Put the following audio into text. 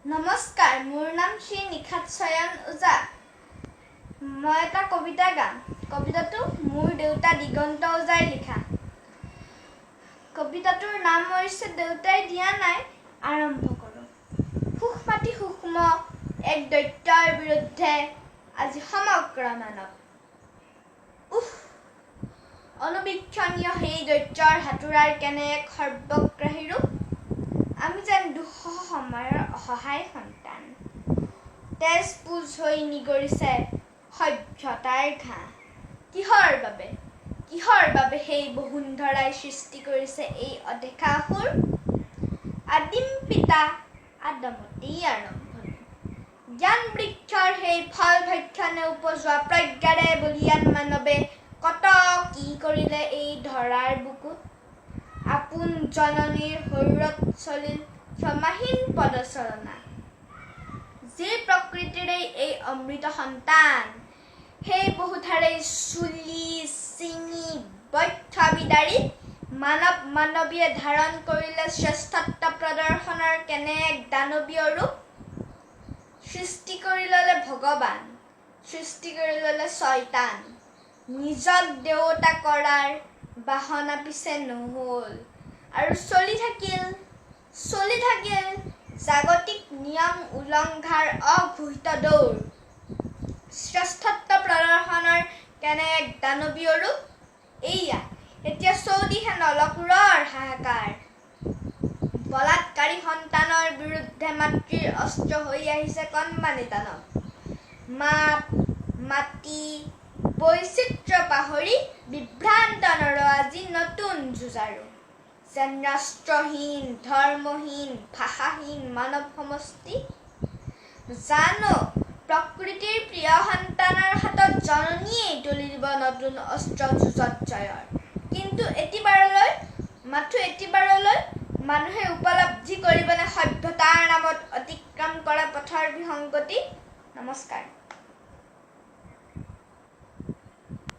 নমস্কাৰ, মোৰ নাম শ্ৰী নিশাত চয়ন ওজা। মই এটা কবিতা গাম। কবিতাটো মোৰ দেউতা দিগন্ত ওজাই লিখা। কবিতাটোৰ নাম হৈছে দেউতাই দিয়া নাই। আৰম্ভ কৰোঁ। সূক্ষ্মাতি সূক্ষ্ম এক দৈত্যৰ বিৰুদ্ধে আজি সমগ্ৰ মানৱ। উফ, অনুবীক্ষণীয় সেই দৈত্যৰ হাতোৰাৰ কেনে এক সৰ্বগ্ৰাহী ৰূপ! আমি যেন দুঃসহ সময়ৰ অসহায় সন্তান। তেজ পুজ হৈ নিগৰিছে সভ্যতাৰ ঘাঁহ। কিহৰ বাবে, কিহৰ বাবে সেই বসুন্ধৰাই সৃষ্টি কৰিছে এই অদেখা অসুৰ? আদিম পিতা আদমতেই আৰম্ভণি। জ্ঞান বৃক্ষৰ সেই ফল ভক্ষণে উপজোৱা প্ৰজ্ঞাৰে বলীয়ান মানৱে কত কি কৰিলে এই ধৰাৰ বুকুত! আপোন জননীৰ শৰীৰত চলিল ক্ষমাহীন পদচাৰনা। যি প্ৰকৃতিৰেই এই অমৃত সন্তান, সেই বহুধাৰেই চুলি ছিঙি বক্ষ বিদাৰি মানৱ মানৱীয়ে ধাৰণ কৰিলে শ্ৰেষ্ঠত্ব প্ৰদৰ্শনৰ কেনে এক দানৱীয় ৰূপ! সৃষ্টি কৰি ললে ভগৱান, সৃষ্টি কৰি ললে ছয়তান। নিজক দেৱতা কৰাৰ বাসনা পিছে নহল আৰু চলি থাকিল, চলি থাকিল জাগতিক নিয়ম উলংঘাৰ অঘোষিত দৌৰ। শ্ৰেষ্ঠত্ব প্ৰদৰ্শনৰ কেনে এক দানৱীয় ৰূপ! এইয়া এতিয়া চৌদিশে নলকুৰৰ হাহাকাৰ। বলাৎকাৰী সন্তানৰ বিৰুদ্ধে মাতৃৰ অস্ত্ৰ হৈ আহিছে কণমানি দানৱ। মাত মাটি বৈচিত্ৰ্য পাহৰি বিভ্ৰান্ত নৰ আজি নতুন যুঁজাৰু। যেন ৰাষ্ট্ৰহীন, ধৰ্মহীন, ভাষাহীন মানৱ সমষ্টি। জানো প্ৰকৃতিৰ প্ৰিয় সন্তানৰ হাতত জননীয়েই তুলি দিব নতুন অস্ত্ৰ যুঁজত জয়ৰ। কিন্তু এটিবাৰলৈ, মাথো এটিবাৰলৈ মানুহে উপলব্ধি কৰিবনে সভ্যতাৰ নামত অতিক্ৰম কৰা পথৰ বিসংগতি? নমস্কাৰ।